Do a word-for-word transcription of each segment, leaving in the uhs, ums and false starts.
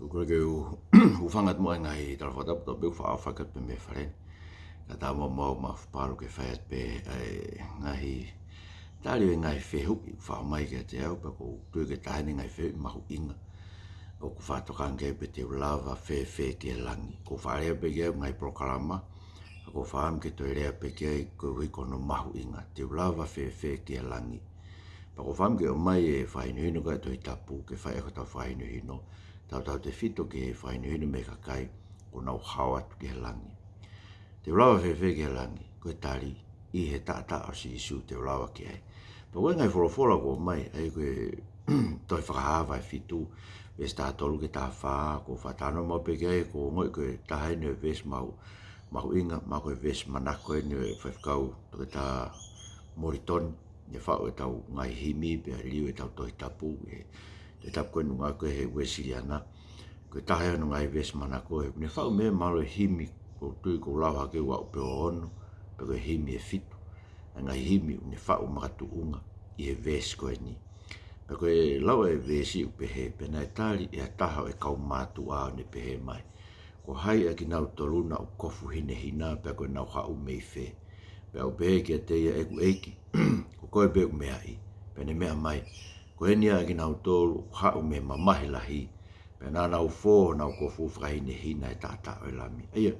ʻOku ou kole ke u hūfanga atu muʻa he ngaahi tala fakatapu, tau pē ʻoku faʻa fakatapu pē mei fale ni. Ka tau maʻu maʻu maʻu fapalu ke fai atu pē ʻa e ngaahi tali ʻo e ngaahi fehuʻi ʻoku faʻa ʻomai kiate au, pea ʻoku ou tui ko e taha eni e ngaahi fehuʻi mahuʻinga ʻoku fakatokanga ki ai pē, te u lava fēfē ki he langi. ʻOku ou faʻa lea pē ki ai ʻi he ngaahi polokalama, ka ʻoku ou fakaʻamu ke toe lea pē ki ai koeʻuhi ko hono mahuʻinga, te u lava fēfē ki he langi. Pea ʻoku ou fakaʻamu ke ʻomai e fakahinohino ko ia ʻa e Tohi Tapu ke fai ʻaki hotau fakahinohino, tautautefito ki he fakahinohino mei he kakai kuo nau hao atu ki he langi. Te u lava fēfē ki he langi? Ko e tali, ʻi he taʻataʻa ʻo Sīsū te u lava ki ai. Pea ʻoku ʻi ai e ngaahi folofola ʻoku ʻomai, ʻa ia ko e Tohi Fakahā vahe fitu, veesi taha tolu ki he taha fā, ʻoku ou faʻa talanoa maʻu pē ki ai, ʻoku ou ongoʻi ko e taha eni e veesi mahu-, mahuʻinga, mahalo ko e veesi manako eni ʻo e faifekau Toketā Molitoni, ne faʻu ʻetau ngaahi himi pea liliu ʻetau Tohi Tapu, ʻe, Tohi Tapu ko eni ʻoku ngāueʻaki he Uēsiliana. Ko e taha ia hono ngaahi veesi manako, he ʻoku ne faʻu mei ai mahalo e himi, ʻoku ou tui ʻoku ou lau hake ʻe ua pe ʻe ono, pe ko e himi ʻe fitu. ʻA e ngaahi himi ʻoku ne faʻu makatuʻunga ʻi he veesi ko eni. Pea ko e lau ʻa e veesi ʻoku pehē: Pea naʻe tali ʻe ha taha ʻo e kau mātuʻa ʻo ne pehē mai, Ko hai ʻa kinautolu naʻa nau kofu hinehina, pea ko ʻenau haʻu mei fē? Pea u pehē kiate ia, ʻEku ʻEiki, ko koe pē ʻoku meaʻi. Pea ne meʻa mai, Ko eni ʻa kinautolu ʻoku haʻu mei he mamahi lahi, pea naʻa nau fō honau kofu fakahinehina he taʻataʻa ʻo e Lami. ʻA ia,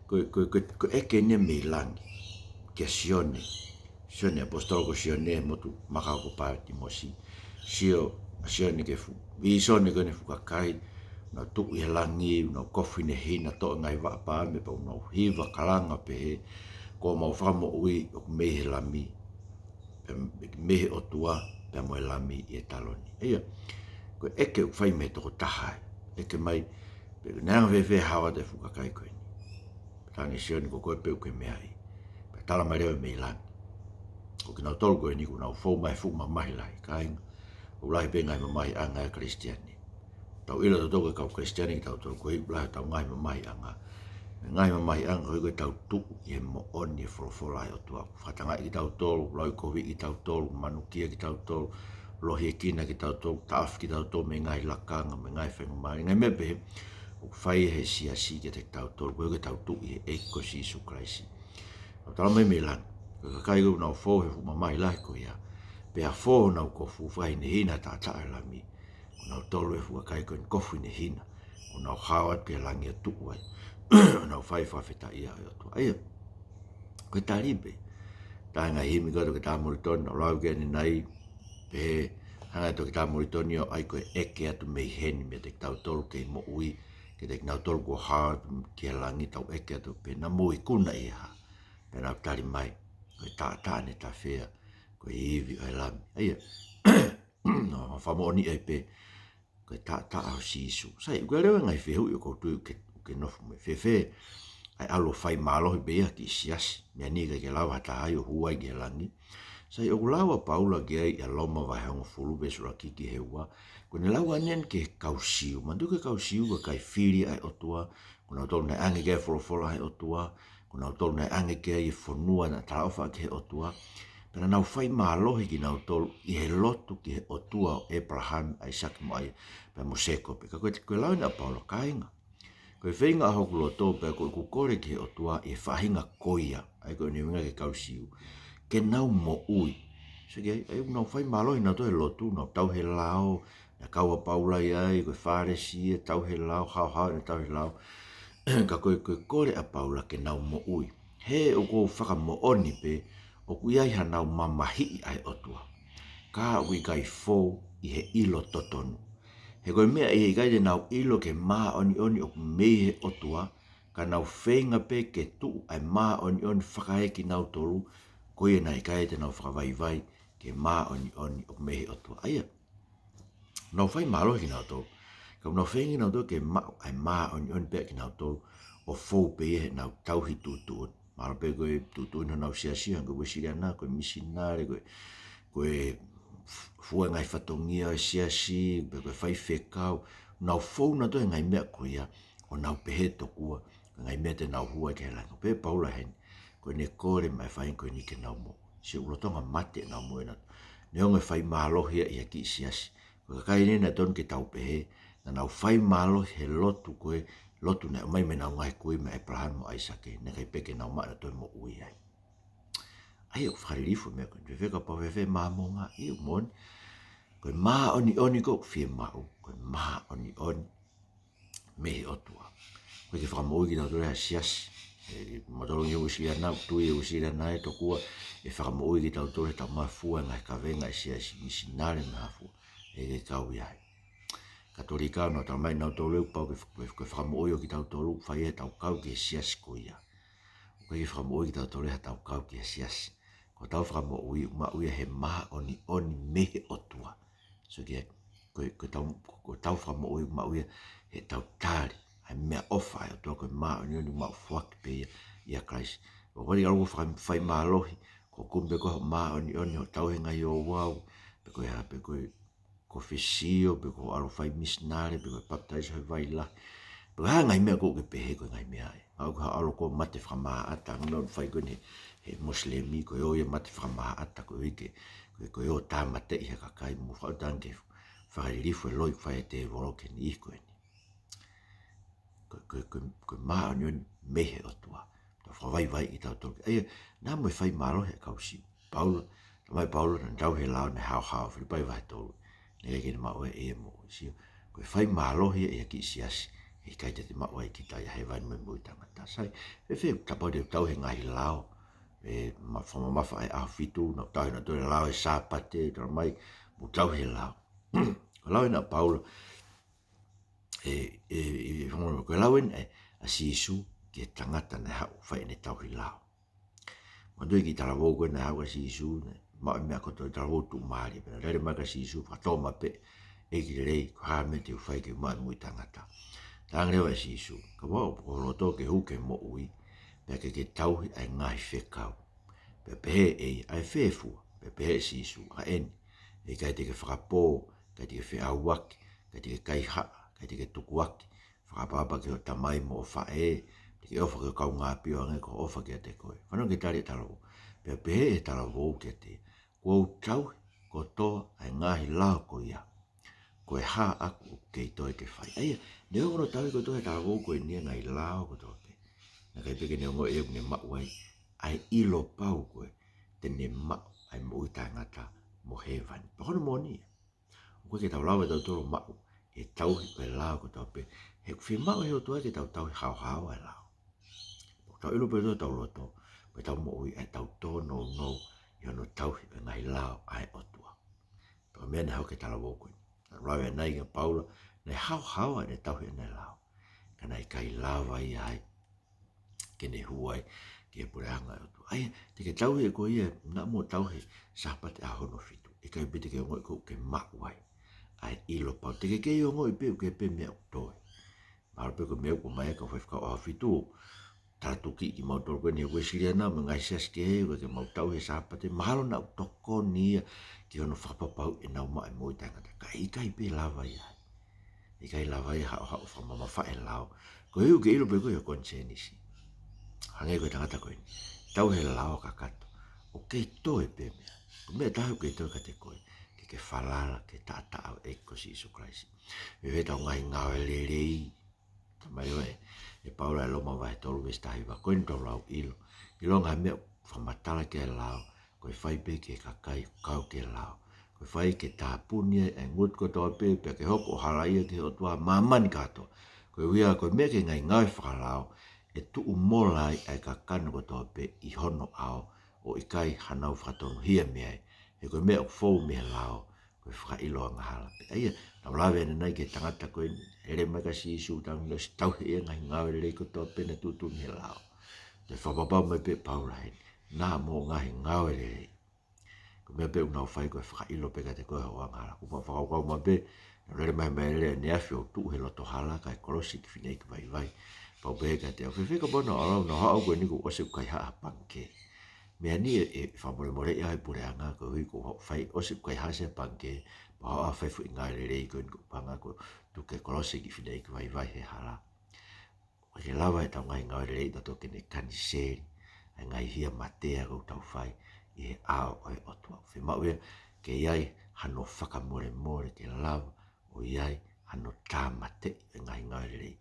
ko, ko, ko, ko e ʻeke eni mei langi kia Sione. Sione, ʻaposetolo ko Sione, motu maka ko Patimosi. Sio, Sione ki he fuʻu, ʻi Sione ko eni e fuʻu kakai naʻa nau tuʻu ʻi he langi, naʻa nau kofu hinehina, toʻo e ngaahi vaʻa paame, pea naʻa nau hiva, kalanga, pehē, Ko homau fakamoʻui ʻoku mei he Lami, pea mei he ʻOtua, pea mo e Lami ʻi he taloni. ʻA ia, ko e ʻeke ʻoku fai mei he tokotaha ē. ʻEke mai, pe naʻe anga fēfē e hao atu e fuʻu kakai ko eni? Pea talaange ʻe Sione, Ko koe pē ʻoku ke meaʻi. Pea tala mai leva mei langi, Ko kinautolu ko eni kuo nau fou mai he fuʻu mamahi lahi. Kāinga, ʻoku lahi pē ngaahi mamahiʻanga ʻa e Kalisitiane. Tau ʻilo tautolu ko e kau Kalisitiane kitautolu, koeʻuhi ʻoku lahi hotau ngaahi mamahiʻanga. Ngaahi mamahiʻanga koeʻuhi ko ʻetau tuʻu ʻi he moʻoni e folofola ʻa e ʻOtua. Fakatangaʻi kitautolu, lauʻikoviʻi kitautolu, manukia kitautolu, lohiekina kitautolu, taʻofi kitautolu mei he ngaahi lakanga, mei he ngaahi faingamālie, ngaahi meʻa pehē ʻoku fai ʻe he siasi kiate kitautolu, koeʻuhi ko ʻetau tuʻu ʻi he ʻEiki ko Sīsū Kalaisi. Pea tala mai mei langi, ko e kakai ko ē naʻa nau fou he fuʻu mamahi lahi ko ia, pea fō honau kofu fakahinehina he taʻataʻa ʻo e Lami, ko kinautolu e fuʻu kakai ko eni kofu hinehina, kuo nau hao atu ki he langi ʻo tuʻu ai, ʻo nau fai e fakafetaʻi ʻa e ʻOtua. ʻA ia, ko e tali pē, taha e ngaahi himi ko ē ʻa Toketā Molitoni naʻa ku lau ki ai ʻanenai, pehē, hanga ʻe Toketā Molitoni ʻo ʻai ko e ʻeke atu mei heni meiate kitautolu kei moʻui, kiate kinautolu kuo hao atu ki he langi, tau ʻeke atu pē, Naʻa mou ikuna ʻi he hā? Pea nau tali mai, Ko e taʻataʻa ne tafea, ko e ivi ʻo e Lami. ʻA ia, naʻa nau fakamoʻoni ai pē, ko e taʻataʻa ʻo Sīsū. Sai, ʻoku ʻi ai leva e ngaahi fehuʻi ʻoku ou tui ʻoku ke, ʻoku ke nofo mo ia. Fēfē ʻa e ʻalu ʻo fai mālohi pē ia ha kiʻi siasi, meʻa ni ʻikai ke lava ha taha ia ʻo hū ai ki he langi? Sai, ʻoku lau ʻa Paula ki ai ʻia Loma vahe hongofulu veesi ʻuluaki ki he ua, ʻoku ne lau ʻanenai ki he kau Siu. Manatuʻi ko e kau Siu ko e kakai fili ʻa e ʻOtua, ko kinautolu naʻe ʻange ki ai e folofola ʻa e ʻOtua, ko kinautolu naʻe ʻange ki ai e fonua naʻe talaʻofa ki he ʻOtua. Pea naʻa nau fai mālohi kinautolu ʻi he lotu ki he ʻOtua ʻo ʻĒpalahame, ʻAisake mo ʻAi-, pea mo Sēkope. Ka ko e, ko e lau eni ʻa Paula, kāinga, ko e feinga ʻa hoku loto pea ko ʻeku kole ki he ʻOtua ʻi he faʻahinga ko ia, ʻa ia ko ʻene ʻuhinga ki he kau Siu, ke nau moʻui. Sai, ʻa ia ʻoku nau fai mālohi kinautolu he lotu, nau tauhi e lao, naʻe kau ʻa Paula ai, ko e Fālesi ia, tauhi e lao, haohaoa ʻene tauhi e lao. Ka ko e, ko e kole ʻa Paula ke nau moʻui. He ʻoku ou fakamoʻoni pē, ʻoku ʻi ai haʻanau mamahiʻi ʻa e ʻOtua, ka ʻoku ʻikai fou ʻi he ʻilo totonu. He ko e meʻa ʻi he ʻikai te nau ʻilo ki he māʻoniʻoni ʻoku mei he ʻOtua, ka nau feinga pē ke tuʻu ʻa e māʻoniʻoni fakaekinautolu, ko ia naʻe ʻikai te nau fakavaivai ki he māʻoniʻoni ʻoku mei he ʻOtua. ʻA ia, nau fai mālohi kinautolu, ka nau feinga kinautolu ke maʻu ʻa e māʻoniʻoni pē ʻa kinautolu, ʻo fou pē ia heʻenau tauhi tuʻutuʻuni. Mahalo pē ko e tuʻutuʻuni honau siasi, hangē ko e Uēsiliana, ko e misinale, ko e, ko e fua e ngaahi fatongia ʻo e siasi, pe ko e faifekau, nau fou kinautolu he ngaahi meʻa ko ia, ʻo nau pehē tokua, ko e ngaahi meʻa te nau hū ai ki he langi. Pehē ʻe Paula heni, ko ʻene kole maʻa e faʻahinga ko eni ke nau moʻui. Sio, ʻoku lolotonga mate ʻenau moʻui ʻanautolu. Neongo e fai mālohi ia ʻi ha kiʻi siasi, ko e kakai eni naʻe tonu ke tau pehē, Naʻa nau fai mālohi he lotu ko ē, lotu naʻe ʻomai mei heʻenau ngaahi kui meia ʻĒpalahame mo ʻAisake, naʻe ʻikai pē ke nau maʻu ʻenautolu e moʻui ai. ʻA ia ʻoku fakalilifu e meʻa ko eni, fēfē kapau fēfē Māmonga, ʻio moʻoni. Ko e māʻoniʻoni ʻoku fiemaʻu, ko e māʻoniʻoni mei he ʻOtua. ʻOku ʻikai ke fakamoʻui kitautolu ʻe ha siasi. ʻE, mautolu ʻi Uēsiliana, ʻoku tui ʻe Uēsiliana ʻe tokua ʻe fakamoʻui kitautolu heʻetau mafua e ngaahi kavenga ʻa e siasi misinale mo e hā fua. ʻE, ʻikai ke kau ia ai. Katolika, ʻoku nau talamai ʻe nautolu ʻoku pau ke, ke, ke fakamoʻui ʻo kitautolu, fai ʻetau kau ki he siasi ko ia. ʻOku ʻikai ke fakamoʻui kitautolu ʻe haʻatau kau ki he siasi. Ko hotau fakamoʻui ʻoku maʻu ia he māʻoniʻoni mei he ʻOtua. So ke, ko, ko hotau, ko hotau fakamoʻui ʻoku maʻu ia heʻetau tali ʻa e meʻaʻofa ʻa e ʻOtua, ko e māʻoniʻoni ʻoku maʻu foaki pē ia ʻia Kalaisi. ʻOku ʻikai ke ʻalu ʻo fai, fai mālohi, ko e kumi pē ko e māʻoniʻoni ʻo tauhi e ngaahi ouau, pe ko e hā, pe ko e, ko e fesiō, pe ko e ʻalu ʻo fai misinale, pe ko e papitaiso he vai lahi. Pe ko e hā e ngaahi meʻa ʻoku ke pehē ko e ngaahi meʻa ē. Mahalo ko e ʻalu ʻo mate fakamāʻata, ngaahi meʻa ʻoku fai ko eni he, he Mosilemi, ko e ō ia ʻo mate fakamāʻata, ko e ʻuhi ko e, ko e ō ʻo tāmateʻi ha kakai, mo fakaʻuta ange ki he fakalilifu e loi ʻoku fai ʻe he tēvolo ki he niʻihi ko eni. Ko, ko, ko, ko e māʻoniʻoni mei he ʻOtua. Tau fakavaivaiʻi kitautolu. ʻA ia, naʻa mo e fai mālohi ʻa e kau Siu. Paula, talamai ʻe Paula naʻa ne tauhi e lao naʻe haohaoa, Filipai vahe tolu. Naʻe ʻikai ke ne maʻu ʻe ia e moʻui, sio. Ko e fai mālohi ia ʻa e kiʻi siasi, ʻe ʻikai te te maʻu ai kita ia hēvani mo e moʻui taʻengata. Sai, fēfē, kapau te u tauhi e ngaahi lao, ʻe, ma-, fakamamafa ʻa e ʻaho fitu, naʻa ku tauhi ʻenautolu e lao ʻo e Sāpate, talamai, mou tauhi e lao. Ko e lau ena ʻa Paula, ʻe, ʻe, ʻe, fakamolemole, ko e lau ena ʻa, ʻa Sīsū ki he tangata naʻe haʻu ʻo fai ʻene tauhi lao. Manatuʻi e kiʻi talavou ko ē naʻe haʻu kia Sīsū, naʻe maʻu e meʻa kotoa, talavou tuʻumālie, pea naʻe lele mai kia Sīsū, fakatōmapeʻe, ʻEiki lelei, ko e hā e meʻa te u fai ke u maʻu e moʻui taʻengata? Talaange leva ʻe Sīsū, kapau ʻoku ʻi ho loto ke hū ki he moʻui, pea ke ke tauhi ʻa e ngaahi fekau. Pea pehē ʻe ia, ʻa e fē fua? Pea pehē ʻe Sīsū, ʻa eni, ʻe ʻikai te ke fakapō, ʻikai te ke feʻauaki, ʻikai te ke kaihaʻa, ʻikai te ke tukuaki, fakaʻapaʻapa ki hoʻo tamai mo hoʻo faʻē, te ke ʻofa ki ho kaungāʻapi ʻo hangē ko hoʻo ʻofa kiate koe. Fanongo ki he tali ʻa e talavou. Pea pehē ʻe he talavou kiate ia, kuo u tauhi kotoa ʻa e ngaahi lao ko ia. Ko e hā ʻaku ʻoku kei toe ke fai? ʻA ia, neongo hono tauhi kotoa ʻe he talavou ko eni e ngaahi lao kotoa pē, naʻe ʻikai pē ke ne ongoʻi ʻoku ne maʻu ai ʻa e ʻilo pau ko ē te ne maʻu ʻa e moʻui taʻengata mo hēvani. Pea ko hono moʻoni ia. ʻOku ʻikai ke tau lava ʻe tautolu ʻo maʻu e tauhi ʻo e lao kotoa pē, he ʻoku fiemaʻu ʻe he ʻOtua ke tau tauhi haohaoa e lao. ʻOku tau ʻilo pē ʻe tautolu ʻi hotau loto, pea tau moʻui ʻa ʻetau tōnounou ʻi hono tauhi ʻo e ngaahi lao ʻa e ʻOtua. Pea ko e meʻa naʻe hoko ki he talavou ko eni. Naʻe lave ʻanenai kia Paula, naʻe haohaoa ʻene tauhi ʻene lao, ka naʻe ʻikai lava ia ai ke ne hū ai ki he puleʻanga ʻo e ʻOtua. ʻA ia, te ke tauhi ʻe koe ia, naʻa mo tauhi e Sāpate ʻaho hono fitu, ʻe ʻikai pē te ke ongoʻi ʻoku ke maʻu ai ʻa e ʻilo pau. Te ke kei ongoʻi pē ʻoku ʻi ai pē meʻa ʻoku toe. Mahalo pē ko e meʻa ʻoku ʻomai ʻe he kau faifekau ʻaho fitu, talatukiʻi kimautolu ko eni ʻe he Uēsiliana mo e ngaahi siasi kehe, ʻoku ʻikai ke mau tauhi e Sāpate, mahalo naʻa ʻoku tokoni ia ki hono fakapapauʻi ʻenau maʻu e moʻui taʻengata. Ka ʻe ʻikai pē lava ia ai. ʻE ʻikai lava ia ʻo haʻu ʻo fakamamafaʻi e lao. Koeʻuhi ʻoku ke ʻilo pē ʻe koe ʻi ho konisēnisi, hangē ko e tangata ko eni, tauhi e lao kakato, ʻoku kei toe pē meʻa. Ko e meʻa ʻe taha ʻoku kei toe kiate koe, ke ke falala ki he taʻataʻa ʻo e ʻEiki ko Sīsū Kalaisi. Fēfē ʻetau ngaahi ngāue lelei? Talamai ʻe, ʻe Paula ʻi Loma vahe tolu veesi taha hiva, ko eni ʻoku tau lau ʻilo. ʻIlonga e meʻa ʻoku fakamatala ki ai e lao, ko e fai pē ki he kakai ʻoku kau ki he lao. Ko e fai ke tāpuni ai ʻa e ngutu kotoa pē, pea ke hoko ʻo halaia ki he ʻOtua ʻa māmani kātoa. Koeʻuhi ko e meʻa ki he ngaahi ngāue fakalao, ʻe tuʻu mola ai ʻa e kakano kotoa pē ʻi hono ʻao, ʻo ʻikai hanau fakatonuhia mei ai. He ko e meʻa ʻoku fou mei he lao, ko e fakaʻilo angahala pē. ʻA ia, naʻa ku lave ʻanenai ki he tangata ko eni, lele mai kia Sīsū, talamai ʻosi tauhi ʻe ia e ngaahi ngāue lelei kotoa pē naʻe tuʻutuʻuni ʻe he lao. Toe fakapapau mai pē ʻe Paula heni, naʻa mo e ngaahi ngāue lelei, ko e meʻa pē ʻoku nau fai ko e fakaʻilo pē kiate koe hoʻo angahala. Kuo pau ke fakakaukau mai pē, naʻa ku lele mai, mai lele ʻaneafi ʻo tuʻu he loto hala kae kolosi e kiʻi fineʻeiki vaivai. Pea u pehē kiate au, fēfē kapau naʻa ku ʻalu au, naʻa ku haʻu au ko eni kuo ʻosi ʻeku kaihaʻa ha pangikē. Meʻa ni ʻe, ʻe fakamolemoleʻi au ʻe he puleʻanga koeʻuhi kuo u fai ʻosi ʻeku kaihaʻa ʻi ha pangikē, pea u haʻu ʻo fai e foʻi ngāue lelei ko eni, kuo pau ange kuo tuku ke kolosi e kiʻi fineʻeiki vaivai he hala. ʻOku ʻikai ke lava ʻe heʻetau ngaahi ngāue lelei ʻo tautolu ke ne kaniseli ʻa e ngaahi hia matea ʻoku tau fai ʻi he ʻao ʻo e ʻOtua. Fiemaʻu ia ke ʻi ai hano fakamolemole ke lava ʻo ʻi ai hano tāmateʻi e ngaahi ngāue lelei.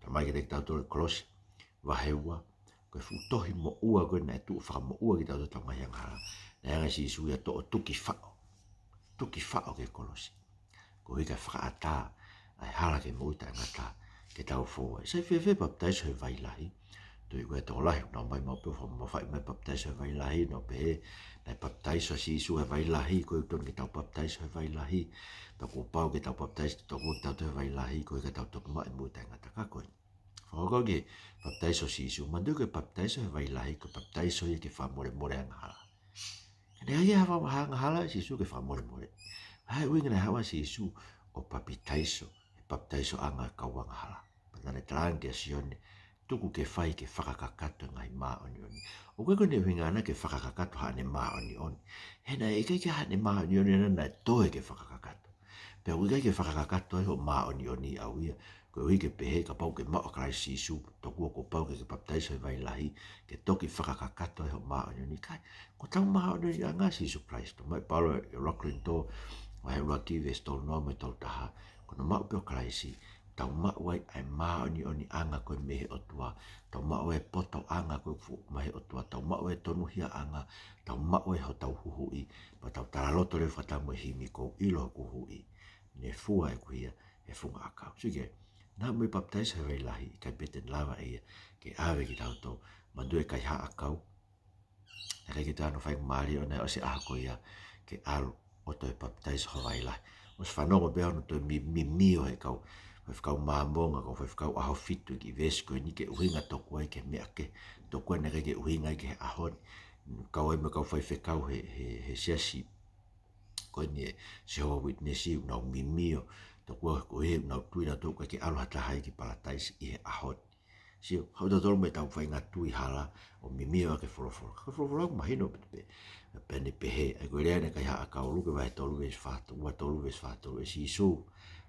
Talamai kiate kitautolu ʻe Kolose vahe ua, ko e fuʻu tohi moʻua ko ē naʻe tuʻu fakamoʻua kitautolu ʻi heʻetau ngaahi angahala. Naʻe hanga ʻe Sīsū ia ʻo toʻo tuki faʻo. Tuki faʻo ki he kolosi. Koeʻuhi ke fakaʻatā ʻa e hala ki he moʻui taʻengata ke tau fou ai. Sai fēfē e papitaiso he vai lahi? Toe ʻi ai e tokolahi naʻa nau ōmai maʻu pē ʻo fakamamafaʻi mai e papitaiso he vai lahi, nau pehē naʻe papitaiso ʻa Sīsū he vai lahi, ko ia ʻoku totonu ke tau papitaiso he vai lahi. Pea kuo pau ke tau papitaiso, tau kuo tau he vai lahi, koeʻuhi ke tau toki maʻu e moʻui taʻengata. Ka ko e fakakaukau ki he papitaiso ʻa Sīsū, manatuʻi ko e papitaiso he vai lahi, ko e papitaiso ia ke fakamolemole angahala. Ka naʻe ʻikai ha angahala ʻa Sīsū ke fakamolemole. ʻA e ʻuhinga naʻe haʻu ai ʻa Sīsū ʻo papitaiso, he papitaisoʻanga ʻo e kau angahala. Pea naʻa ne talaange kia Sione, tuku ke fai ke fakakakato e ngaahi māʻoniʻoni. ʻOku ʻikai ko ʻene ʻuhinga ʻana ke fakakakato haʻane māʻoniʻoni. He naʻe ʻikai ke haʻane māʻoniʻoni ʻana naʻe toe ke fakakakato. Pea ʻoku ʻikai ke fakakakato ai hoʻo māʻoniʻoni ʻau ia. Koeʻuhi ke pehē kapau ʻoku ke maʻu ʻa Kalaisi Sīsū, tokua kuo pau ke ke papitaiso he vai lahi, ke toki fakakakato ai hoʻo māʻoniʻoni. ʻIkai, ko hotau māʻoniʻoniʻanga ʻa Sīsū Kalaisi. Talamai ʻe Paula ʻi he ʻuluaki Kolinitō, vahe ʻuluaki veesi tolu noa mo e tolu taha, ko hono maʻu pē ʻo Kalaisi, tau maʻu ai ʻa e māʻoniʻoniʻanga ko ē mei he ʻOtua, tau maʻu ai e potoʻanga ko ē fu-, mei he ʻOtua, tau maʻu ai e tonuhiaʻanga, tau maʻu ai hotau huhuʻi, pea tau talaloto leva fakataha mo e himi, kuo u ʻilo hoku huhuʻi, ne fua ʻeku hia he funga ʻakau. Sio ki ai, naʻa mo e papitaiso he vai lahi, ʻikai pē te ne lava ʻe ia ke ʻave kitautolu, manatuʻi e kaihaʻa ʻakau, naʻe ʻikai ke toe ʻi ai hano faingamālie ʻo ne ʻosi e ʻaho ko ia ke ʻalu ʻo toe papitaiso he vai lahi. ʻOsi fanongo pē hono toe mi-, mimio he kau faifekau Māmonga, kau faifekau ʻAhofitu ki he veesi ko eni ke ʻuhinga tokua ia ki he meʻa kehe, tokua naʻe ʻikai ke ʻuhinga ia ki he ʻaho ni. Kau ai mo e kau faifekau he, he, he siasi ko eni ʻa e Jehovah Witness, ʻoku nau mimio, tokua koeʻuhi ʻoku nau tui nautolu ʻoku ʻikai ke ʻalu ha taha ia ki Palataisi ʻi he ʻaho ni. Sio, haʻu tautolu mo ʻetau faʻahinga tui hala ʻo mimio ʻaki e folofola. Ka ko e folofola ʻoku mahino ʻaupito pē. Pea ne pehē, ʻa ia ko e lea ʻa e kaihaʻa ʻakau, Luke vahe tolu veesi fā tolu, ua tolu veesi fā tolu, ʻE Sīsū,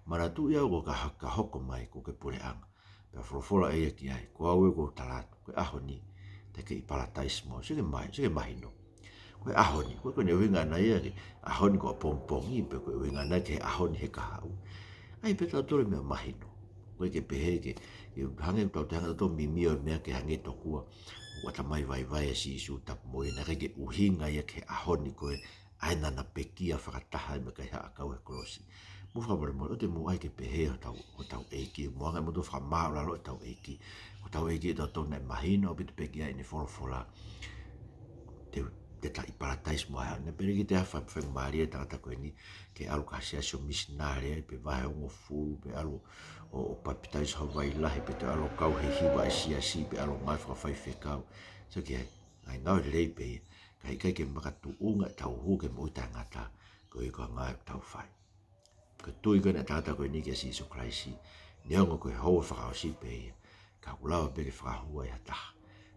manatuʻi au ʻo ka ha-, ka hoko mai ko hoku puleʻanga. Pea folofola ʻe ia ki ai, Ko au ē ʻoku ou tala atu, ko e ʻaho ni te ke ʻi Palataisi mo au. Sio ki he mai-, sio ki he mahino. Ko e ʻaho ni, ʻoku ʻikai ko ʻene ʻuhinga ʻana ia ki he ʻaho ni ko ʻapongipongi, pe ko e ʻuhinga ʻana ki he ʻaho ni he kahaʻu. ʻA ia pē tautolu e meʻa mahino. ʻOku ʻikai ke pehē ke, ke hangē ʻoku tau, te hanga tautolu ʻo mimio e meʻa ke hangē tokua ʻoku ʻatamai vaivai ʻa Sīsū, tapu mo ia, naʻe ʻikai ke ʻuhinga ia ki he ʻaho ni ko ē ʻa ia naʻa na pekia fakataha ai mo e kaihaʻa ʻakau he kolosi. Mou fakamolemole, ʻoua te mou ʻai ke pehē hotau, hotau ʻEiki, mou hanga ʻe moutolu ʻo fakamāʻulalo hotau ʻEiki. Ko hotau ʻEiki ʻatautolu naʻe mahino ʻaupito pē ki ai ʻene folofola, te, te ta ʻi Palataisi mo au. Naʻe pehē ki he ʻaho ni, faingamālie e tangata ko eni ke ʻalu ki ha siasi ʻo misinale ai, pe vahe hongofulu, pe ʻalu ʻo, ʻo papitaiso he vai lahi, pe te ʻalu ʻo kau he hiva ʻa e siasi, pe ʻalu ʻo ngāue fakafaifekau. Sio ki ai, ngaahi ngāue lelei pē ia, ka ʻoku ʻikai ke makatuʻunga ʻetau hū ki he moʻui taʻengata, koeʻuhi ko e ngāue ʻoku tau fai. Ko e tui ko ē ʻa e tangata ko eni kia Sīsū Kalaisi, neongo ko e houa fakaʻosi pē ia, ka ʻoku lava pē ke fakahū ai ha taha.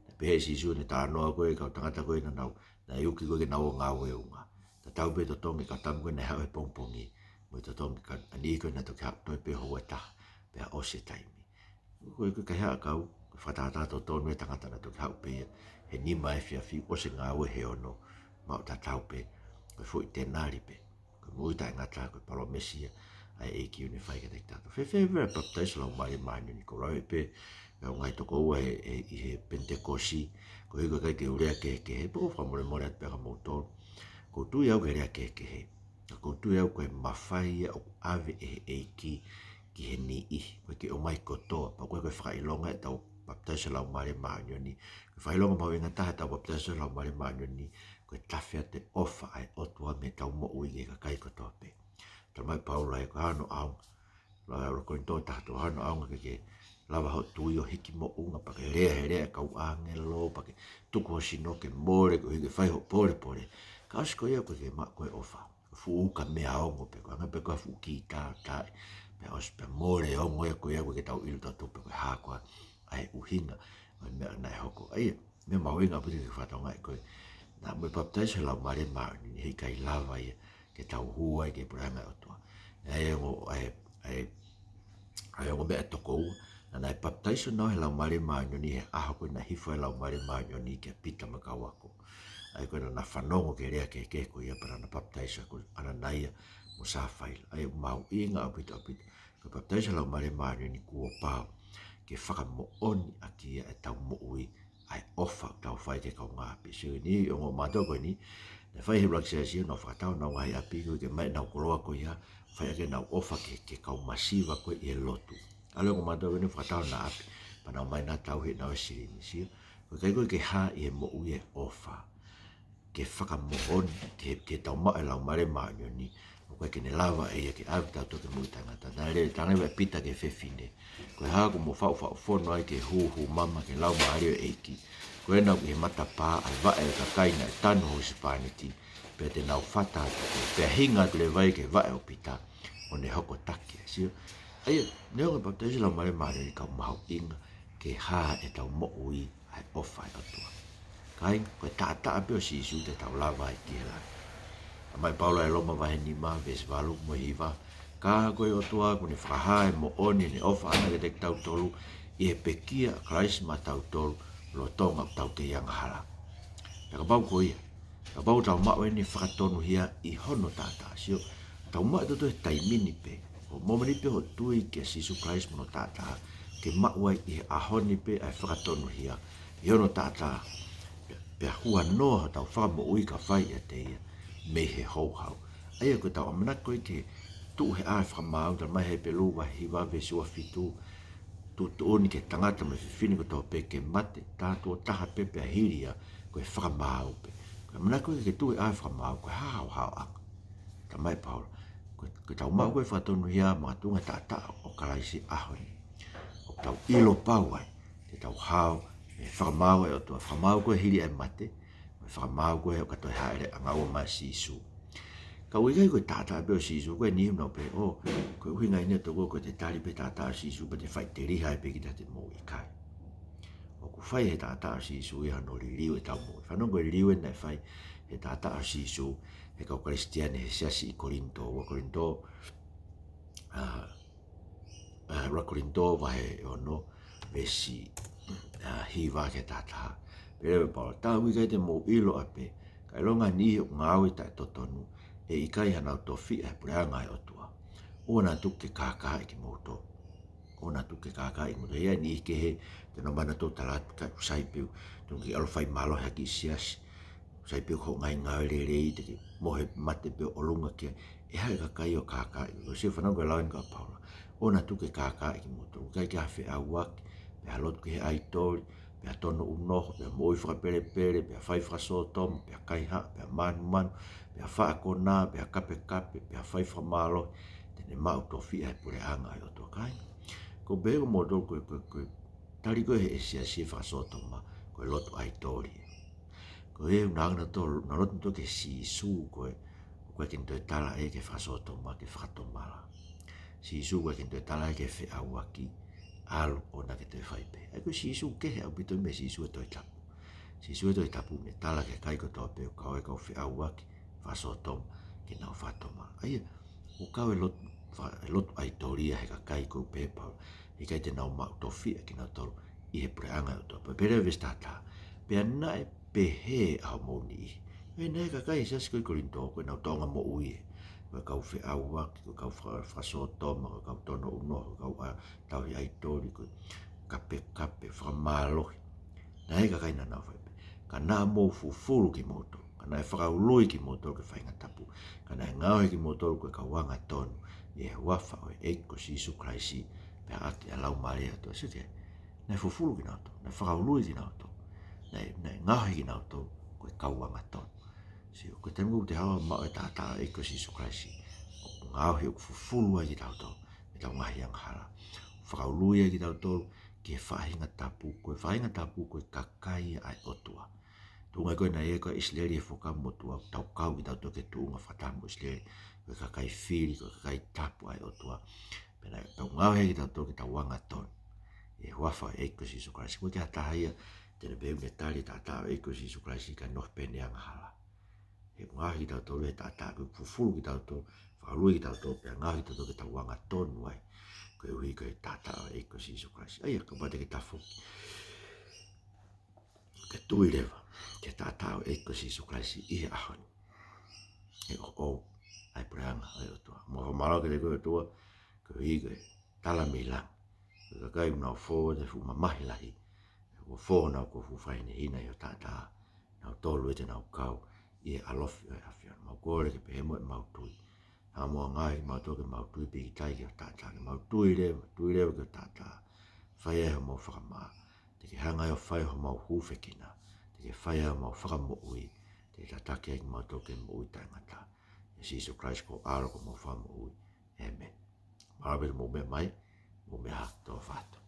Naʻe pehē ʻe Sīsū ʻi heʻene talanoa ko ē ki he kau tangata ko ē naʻa nau, naʻe uki ko ē ke nau ō ʻo ngāue ʻi ʻolunga. Tatau pē e totongi e kau tama ko ē naʻe haʻu he pongipongi, mo e totongi e kau niʻihi ko ē naʻe toki haʻu toe pē houa ʻe taha, pea ʻosi e taimi. Ko e, ko e kaihaʻa ʻakau, ko e fakatātā totonu e tangata naʻe toki haʻu pē ia he nima efiafi, ʻosi e ngāue he ono, maʻu tatau pē ko e foʻi tenali pē. Ko e moʻui taʻengata, ko e palōmesi ia ʻa e ʻEiki ʻoku ne fai kiate kitautolu. Fēfē, fēfē e papitaiso Laumālie Māʻoniʻoni? Ko e lau pē ʻe he ngaahi tokoua he, he, ʻi he Penitekosi, koeʻuhi ko e ʻikai ke u lea kehekehe, pea ʻoku ou fakamolemole atu pē kia moutolu. ʻOku ou tui au ki he lea kehekehe. Ka ʻoku ou tui au ko e mafai ia ʻoku ʻave ʻe he ʻEiki ki he niʻihi, ʻoku ʻikai ke ʻomai kotoa, pea ʻoku ʻikai ko e fakaʻilonga ʻetau papitaiso Laumālie Māʻoniʻoni. Ko e fakaʻilonga mahuʻinga taha ʻetau papitaiso Laumālie Māʻoniʻoni, ko e tafe atu e ʻofa ʻa e ʻOtua mei heʻetau moʻui ki he kakai kotoa pē. Talamai ʻe Paula ē, ko e hā hano ʻaonga, lau ʻuluaki Kolinitō taha tolu, hā hano ʻaonga ke ke lava hoʻo tui ʻo hiki moʻunga, pea ke lea he lea ʻa e kau ʻāngelo, pea ke tuku ho sino ke mole, koeʻuhi ke fai hoʻo polepole. Ka ʻosi ko ia ʻoku ʻikai ke maʻu koe ʻofa. Ko e fuʻu ukamea ongo pē, ko e anga pē ko e fuʻu kītā, tā, pea ʻosi pē mole ongo ia ko ia, ʻoku ʻikai ke tau ʻilo tautolu pe ko e hā koā ʻa e ʻuhinga ʻo e meʻa naʻe hoko. ʻA ia, meʻa mahuʻinga ʻaupito ke fakatokangaʻi ko ē, naʻa mo e papitaiso he Laumālie Māʻoniʻoni, heʻikai lava ia ke tau hū ai ki he puleʻanga ʻo e ʻOtua. ʻA ia ko e, ʻa e, ʻa e ongo meʻa ʻe toko ua, naʻa, naʻe papitaiso naua he Laumālie Māʻoniʻoni he ʻaho ko ē naʻe hifo ai e Laumālie Māʻoniʻoni kia Pita mo e kau ako. ʻA ia ko ē naʻa na fanongo ki he lea kehekehe ko ia pea naʻa na papitaiso, ko ʻAnanaia mo Sāfaila. ʻA ia ʻoku mahuʻinga ʻaupito, ʻaupito. Ko e papitaiso Laumālie Māʻoniʻoni kuo pau ke fakamoʻoni ʻaki ia ʻetau moʻui ʻa e ʻofa ʻoku tau fai ki he kaungāʻapi. Sio, ʻi he ongo mātuʻa ko eni, naʻe fai he ʻuluaki siasi ʻo nau fakatau honau ngaahi ʻapi ko ē ke ʻomai ʻenau koloa ko ia, fai ʻaki ʻenau ʻofa ki he, ki he kau masiva ko ē ʻi he lotu. ʻAlu e ongo mātuʻa ko eni ʻo fakatau hona ʻapi, pea nau ō mai ʻo tauhi ʻenau silini, sio. Ko e ʻikai ko ē ke hā ʻi he moʻui e ʻofa ke fakamoʻoni, ke, ke tau maʻu e Laumālie Māʻoniʻoni, ʻoku ʻikai ke ne lava ʻe ia ke ʻave kitautolu ki he moʻui taʻengata. Naʻe lea, talaange ʻe Pita ki he fefine: Ko e hā kuo mo faʻufaʻu fono ai ki he hūhū mama ki he Laumālie ʻo e ʻEiki? Ko ena ʻoku ʻi he matapā ʻa e vaʻe ʻo e kakai naʻe tanu ho husepāniti, pea te nau fata atu koe. Pea hinga atu leva ia ki he vaʻe ʻo Pita, ʻo ne hoko taki ai, sio. ʻA ia, neongo e papitaiso Laumālie Māʻoniʻoni, ka ʻoku mahuʻinga ke hā ʻetau moʻui ʻa e ʻofa ʻa e ʻOtua. Kāinga, ko e taʻataʻa pē ʻo Sīsū te tau lava ai ki he langi. Talamai ʻe Paula ʻi Loma vahe nima, veesi valu mo e hiva: Ka ko e ʻOtua kuo ne fakahā e moʻoni ʻene ʻofa ʻana kiate kitautolu ʻi he pekia ʻa Kalaisi maʻatautolu lolotonga ʻoku tau kei angahala. Pea kapau ko ia, kapau ʻoku tau maʻu ʻene fakatonuhia ʻi hono taʻataʻa, sio, tau maʻu ʻe tautolu he taimi ni pē, ʻo e mōmeniti pē hoʻo tui kia Sīsū Kalaisi mo hono taʻataʻa, ke maʻu ai ʻi he ʻaho ni pē ʻa e fakatonuhia ʻi hono taʻataʻa, pea, pea huanoa hotau fakamoʻui ka fai ʻiate ia mei he houhau. ʻA ia ko ʻetau ʻamanaki ko ē ke tuʻu he ʻao ʻo e fakamaau, talamai ʻe Hepelū vahe hiva veesi ua fitu, tuʻutuʻuni ki he tangata mo e fefine kotoa pē ke mate, tā tuʻo taha pē pea hili ia ko e fakamaau pē. Ko e ʻamanaki ko ē ke tuʻu he ʻao ʻo e fakamaau, ko e hā haohaoʻanga? Talamai ʻe Paula, ko, ko ʻetau maʻu ko ē e fakatonuhia makatuʻunga he taʻataʻa ʻo Kalaisi he ʻaho ni, ʻoku tau ʻilo pau ai te tau hao mei he fakamaau ʻa e ʻOtua, fakamaau ko ē hili ʻa e mate, mo e fakamaau ko ē ʻo ka toe hāʻele ʻangaua mai ʻa Sīsū. Ka ʻoku ʻikai ko e taʻataʻa pē ʻo Sīsū, ko e niʻihi ʻoku nau pehē, ʻō, ko e ʻuhinga ia ʻeni ʻa e tokua ko e te tali pē taʻataʻa ʻo Sīsū pea te faʻiteliha ai pē kita ʻi heʻete moʻui, ʻikai. ʻOku fai ʻe he taʻataʻa ʻo Sīsū ia hono liliu ʻetau moʻui. Fanongo ki he liliu ʻeni naʻe fai ʻe he taʻataʻa ʻo Sīsū he kau Kalisitiane he siasi ʻi Kolinitō, ua Kolinitō, ʻa, ʻa, ua Kolinitō vahe ono, veesi, ʻa, hiva ki he taha taha. Pehē leva ʻe Paula, tā ʻoku ʻikai te mou ʻilo ʻapē, ka ʻilonga e niʻihi ʻoku ngāue taʻetotonu, ʻe ʻikai haʻanau tofiʻa he puleʻanga ʻo e ʻOtua. ʻOua naʻa tuku ke kākaaʻi kimoutolu. ʻOua naʻa tuku ke kākaaʻi kimoutolu. ʻI ai e niʻihi kehe, te nau ō mai ʻo nau tala atu, ka ʻoku sai pē au, tuku ke ʻalu ʻo fai mālohi ʻaki e siasi. Sai pē au ki hoʻo ngaahi ngāue lelei, te ke mohe mate pē ʻo ʻolunga ki ai. ʻE haʻu e kakai ʻo kākaaʻi. Ko e sio, fanongo ki he lau ʻeni ʻa Paula. ʻOua naʻa tuku ke kākaaʻi kimoutolu. ʻIkai ke ʻi ai ha feʻauaki, pe ha lotu ki he ʻaitoli, pe ha tono ʻunoho, pe ha moʻui fakapelepele, pe ha fai fakasōtoma, pe ha kaihaʻa, pe ha mānumanu, pe ha faʻa konā, pe ha kapekape, pe ha fai fakamālohi te ne maʻu tofiʻa he puleʻanga ʻo e ʻOtua, kāinga. Ko e pehē ko moutolu ko e, ko e, ko e tali ko ē ʻe he siasi e fakasōtoma ko e lotu ʻaitoli. Ko e ʻuhinga naʻa nau lotu nautolu ki he Sīsū ko ē, ʻoku ʻikai ke ne toe tala ʻe ia ki he fakasōtoma ke fakatomala. Sīsū ʻoku ʻikai ke ne toe tala ʻe ia ki he feʻauaki, ʻalu ʻo na ke toe fai pē. ʻA ia ko e Sīsū kehe ʻaupito mei he Sīsū he Tohi Tapu. Sīsū he Tohi Tapu ne tala ki he kakai kotoa pē ʻoku kau ai e kau feʻauaki, fakasōtoma, ke nau fakatomala. ʻA ia, ʻoku kau e lotu, fa-, e lotu ʻaitoli ia he kakai ko ē ʻoku pehē ʻe Paula, ʻe ʻikai te nau maʻu tofiʻa kinautolu ʻi he puleʻanga ʻo e ʻOtua. Pea pehē leva e veesi taha taha: Pea naʻe pehē ʻa hoʻomou niʻihi. ʻA ia naʻe ʻi ai e kakai he siasi ko ē ʻi Kolinitō, ko ʻenau tōʻonga moʻui ē, ko e kau feʻauaki, ko e kau faka-, fakasōtoma, ko e kau tono ʻunoho, ko e kau ʻa, tauhi ʻaitoli, ko e kapekape, fakamālohi. Naʻe ʻi ai e kakai naʻa nau fai pehē. Ka naʻa mou fufulu kimoutolu, ka naʻe fakaului kimoutolu ki he faʻahinga tapu, ka naʻe ngaohi kimoutolu ko e kau angatonu ʻi he huafa ʻo e ʻEiki ko Sīsū Kalaisi, pea ʻaki ʻa e Laumālie ʻo e ʻOtua. Sio ki ai, naʻe fufulu kinautolu, naʻe fakaului kinautolu, naʻe, naʻe ngaohi kinautolu ko e kau angatonu. Sio, ko e taimi ko ē ʻoku te haʻu ʻo maʻu e taʻataʻa ʻo e ʻEiki ko Sīsū Kalaisi, ʻoku ngaohi, ʻoku fufulu ai kitautolu mei heʻetau ngaahi angahala, fakaului ai kitautolu ki he faʻahinga tapu, ko e faʻahinga tapu ko e kakai ʻa e ʻOtua. Tuʻunga ko ē naʻe ʻi ai ko ē ʻa ʻIsileli he Fuakava Motuʻa, ʻoku tau kau kitautolu ki he tuʻunga fakataha mo ʻIsileli, ko e kakai fili, ko e kakai tapu ʻa e ʻOtua. Pea naʻe tau ngaohi kitautolu ke tau angatonu ʻi he huafa ʻo e ʻEiki ko Sīsū Kalaisi. ʻOku ʻikai ha taha ia te ne pehē ʻoku ne tali e taʻataʻa ʻo e ʻEiki ko Sīsū Kalaisi kae nofo pē ʻene angahala. He ʻoku ngaohi kitautolu ʻe he taʻataʻa, ʻoku fufulu kitautolu, fakaului kitautolu, pea ngaohi kitautolu ke tau angatonu ai, koeʻuhi ko e taʻataʻa ʻo e ʻEiki ko Sīsū Kalaisi. ʻA ia, kapau te ke tafoki ke tui leva ki he taʻataʻa ʻo e ʻEiki ko Sīsū Kalaisi ʻi he ʻaho ni, ʻe ʻoʻou ʻa e puleʻanga ʻo e ʻOtua. Mou fakamālō kiate koe ʻOtua, koeʻuhi ko e tala mei langi. Ko e kakai ʻoku nau fō ʻi he fuʻu mamahi lahi, kuo fō honau kōfuʻu faʻahinehina ʻi ho taʻataʻa. Nautolu ē te nau kau ʻi he ʻalofi ʻo e ʻAfiona. Mau kole ke pehē mo ʻemau tui. Hanga muʻa ʻo ngāueʻi kimautolu ke mau tui pīkitai ki ho taʻataʻa, ke mau tui leva, tui leva ki ho taʻataʻa. Fai ai homau fakamaʻa. Te ke hanga ʻo fai homau hūfekina. Te ke fai ai homau fakamoʻui. Te ke tataki ai kimautolu ke moʻui taʻengata. ʻIa Sīsū Kalaisi ko ho ʻAlo ko homau Fakamoʻui. ʻĒmeni. Mālō ʻaupito hoʻomou meʻa mai, mou meʻa ā, tofa atu.